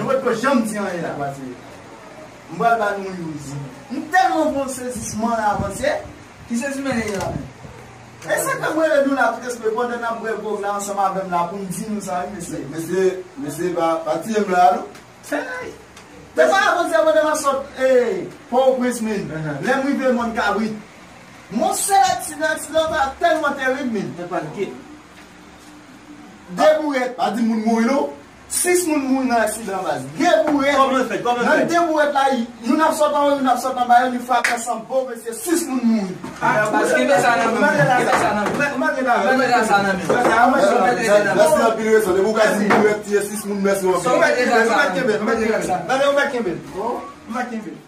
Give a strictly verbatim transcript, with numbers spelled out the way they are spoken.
Nou potko janm di anyen la. M pral ba nou yon zi. M tèlman pran sezisman la avanse. Ki sezisman ye la menm? E sa k ap rele nou la tout espre pandan n ap bwè gwòg la ansanm avè m la pou m di nou sa wi mesye. Mesye, mesye pa, pa tiye m la non. Hey! Depi avanse pandan n ap sot eh, Pòtoprens menm. Lè m rive Mòn Kabrit. Mon sèl aksidan, aksidan sa tèlman terib menm. Mwen panike. De bourèt. Pa di moun mouri non. Sis moun mouri nan aksidan baz. De bourèt. Kòman fèt? Kòman fèt? Nan de bourèt la, youn ap sot anwo, youn ap sot anba, youn frape ansanm. Bon, mesye, sis moun mouri. Baz, kenbe sa nan men w. Kenbe sa nan men w. Kenbe sa nan men w. Mèsi anpil, Wilson. Depi w ka di bourèt tiye sis moun, mèsi anpil. Ou pa kenbe, ou pa kenbe. Ou pa kenbe.